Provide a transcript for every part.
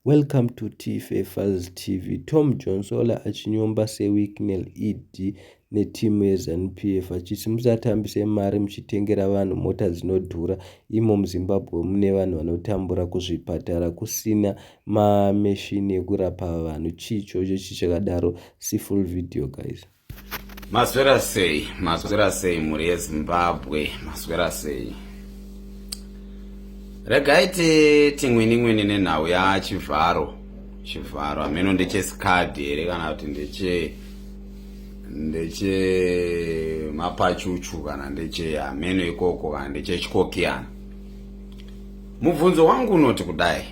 Welcome to TFA Files TV. Tom Johnsola achinyomba seWicknell ED netimu yeZanu-PF achiti musatambise mari muchitengera vanhu mota dzinodhura imo muZimbabwe mune vanhu vanotambura kuzvipatara kusina mameshini ekurapa vanhu. Chii ichocho chichakadaro? See full video guys. Maswera sei, maswera sei mhuri yeZimbabwe, maswera sei. Regai tingwini ngwini nenhau yaChivharo. Chivharo hameno ndechesikadhi here kana kuti ndeche ndeche mapachuchu kana ndeche hameno ikoko kana ndechechikokiyana. Mubvunzo wangu unoti kudai,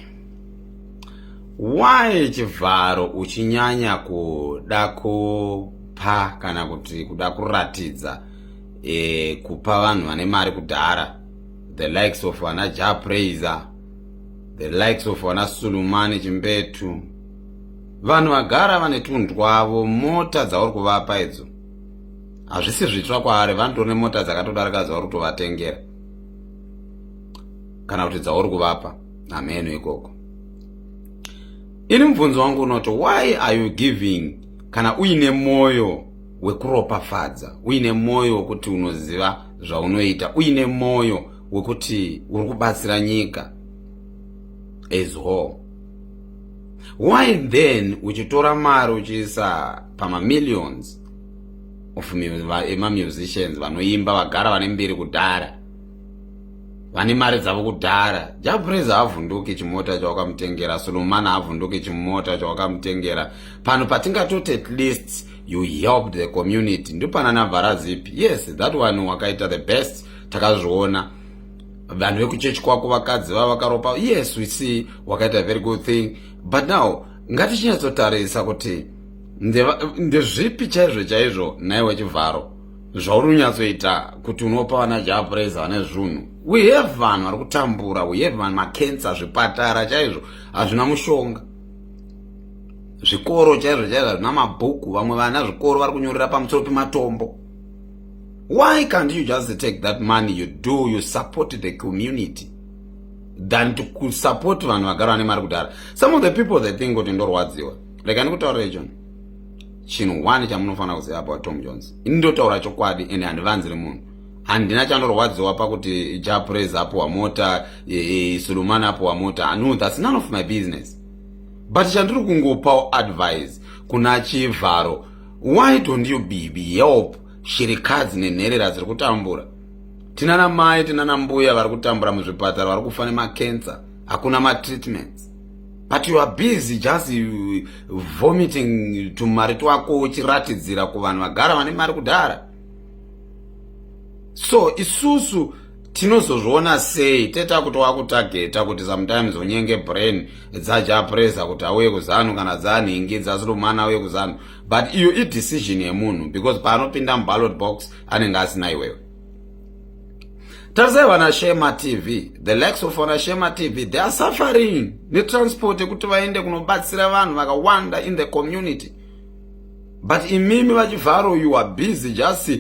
why Chivharo uchinyanya kuda kupa kana kuti kuda kuratidza kupa vanhu vane mari kudhara, the likes of vana Jah Prayzah, the likes of vana Sulumani Chimbetu, vanhu vagara vane tunhu twavo? Mota dzauri kuvapa idzo hazvisi zvitsva kwaari, vanotori nemota dzakatodarika dzauri kutovatengera kana kuti dzauri kuvapa hameno ikoko. Ini mubvunzo wangu unoti, why are you giving kana uine mwoyo wekuropafadza, uine mwoyo wekuti unoziva zvaunoita, uine mwoyo wekuti uri kubatsira nyika as whole? Why then uchitora mari uchiisa pamamillions of emamusicians vanoimba, vagara vane mbiri kudhara, vane mari dzavo kudhara? Jah Prayzah havhunduki chimota chawakamutengera, Sulumana havhunduki chimota chawakamutengera. Pano patingatoti at least you helped the community ndopana naVharazipi. Yes, that one wakaita the best, takazviona. Vanhu vekuchechi kwako, vakadzi vava vakaropa. Yes, we see wakaita very good thing, but now ngatichinyatsotarisa kuti ndezvipi chaizvo chaizvo nhaiwe Chivharo zvauri kunyatsoita kuti unopa vana Jah Prayzah vane zvinhu. We have vanhu vari kutambura, we have vanhu macancer, zvipatara chaizvo hazvina mushonga, zvikoro chaizvo chaizvo hazvina mabhuku, vamwe vana zvikoro vari kunyorera pamusoro pematombo. Why can't you just take that money, you do, you support the community than to kusupport vanhu vagara vane mari kudhara? Some of the people, they think kuti ndorwadziwa. Rega ndikutaurire ichona chinhu one chamunofanira kuziva about Tom Jones. Ini ndotaura chokwadi ende handivanziri munhu. Handina chandorwadziwa pakuti Jah Prayzah apuwa mota, Sulumani apuwa mota. No, that's none of my business, but chandiri kungopawo advice kuna Chivharo, why don't you be help shirikadzi nenherera dziri kutambura? Tinana mai, tinana mbuya vari kutambura muzvipatara, vari kufa nemacancer, hakuna matreatments, but you are busy just vomiting tumari twako uchiratidzira kuvanhu vagara vane mari kudhara. So isusu tinozozviona sei teta kuti wakutageta kuti sometimes unyenge brain dzaJah Prayzah kuti auye kuZanu kana dzanhingi dzaSulumana auye kuZanu? But iyo idecision yemunhu, because paanopinda muballot box anenge asina iwewe. Tarisai vana Shema TV, the likes of vana Shema TV, they are suffering netransport yekuti vaende kunobatsira vanhu vakawanda in the community, but imimi vaChivharo, you are busy just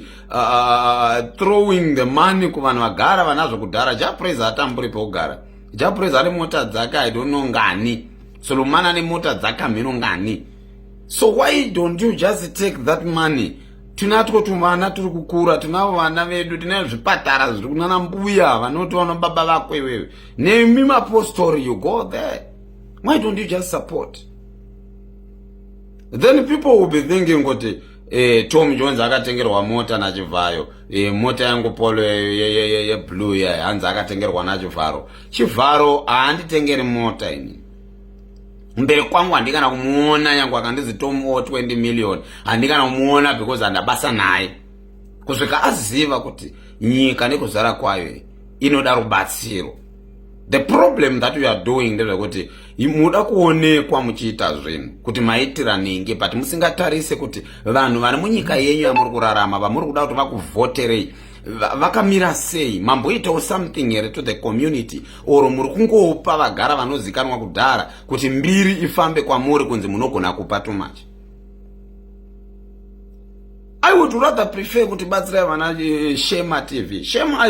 throwing the money kuvanhu vagara vanazvo kudhara. Jah Prayzah atamburi pekugara. Jah Prayzah ane mota dzake, I don't know ngani. Solomon ane mota dzake, hamheno ngani. So why don't you just take that money? Tinatwo tuvana turi kukura, tinavo vana vedu, tine zvipatara zviri kunana mbuya vanoti vana baba vako iwewe nemi mapostori, you go there. Why don't you just support? Then people will be thinking kuti Tom Jones akatengerwa mota naChivhayo, mota yangu Polo yeblue ye hanzi akatengerwa naChivharo. Chivharo haanditengeri mota ini. Mberi kwangu handikana kumuona. Yangu akandizi Tom o 20 million, handikana kumuona because handabasa naye kusvika aziva kuti nyika nekuzara kwayo inoda rubatsiro. The problem that we are doing ndezvekuti muda kuonekwa muchiita zvinhu kuti maitira ningi, but musingatarise kuti vanhu vari munyika yenyu yamuri kurarama, vamuri kuda kuti vakuvhoterei, vakamira sei. Mamboitawo something here to the community, or muri kungopa vagara vanozikanwa kudhara kuti mbiri ifambe kwamuri kunzi munogona kupa too much? I would rather prefer kuti batsirai vana Shema TV. Shema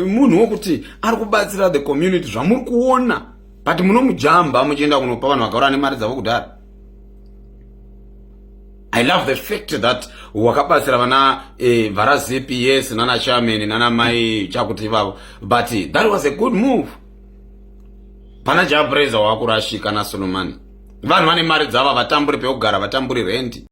munhu wokuti ari kubatsira the community zvamuri kuona. But munomujamba muchienda kunopa vanhu vakaura nemari dzavo kudhara. I love the fact that wakabatsira vana varazipi, yes, nana chairman, nana mai chakuti ivavo, but that was a good move. Pana Jah Prayzah wakurashika naSulumani. Vanhu vane mari dzavo, vatamburi pekugara, vatamburi rendi.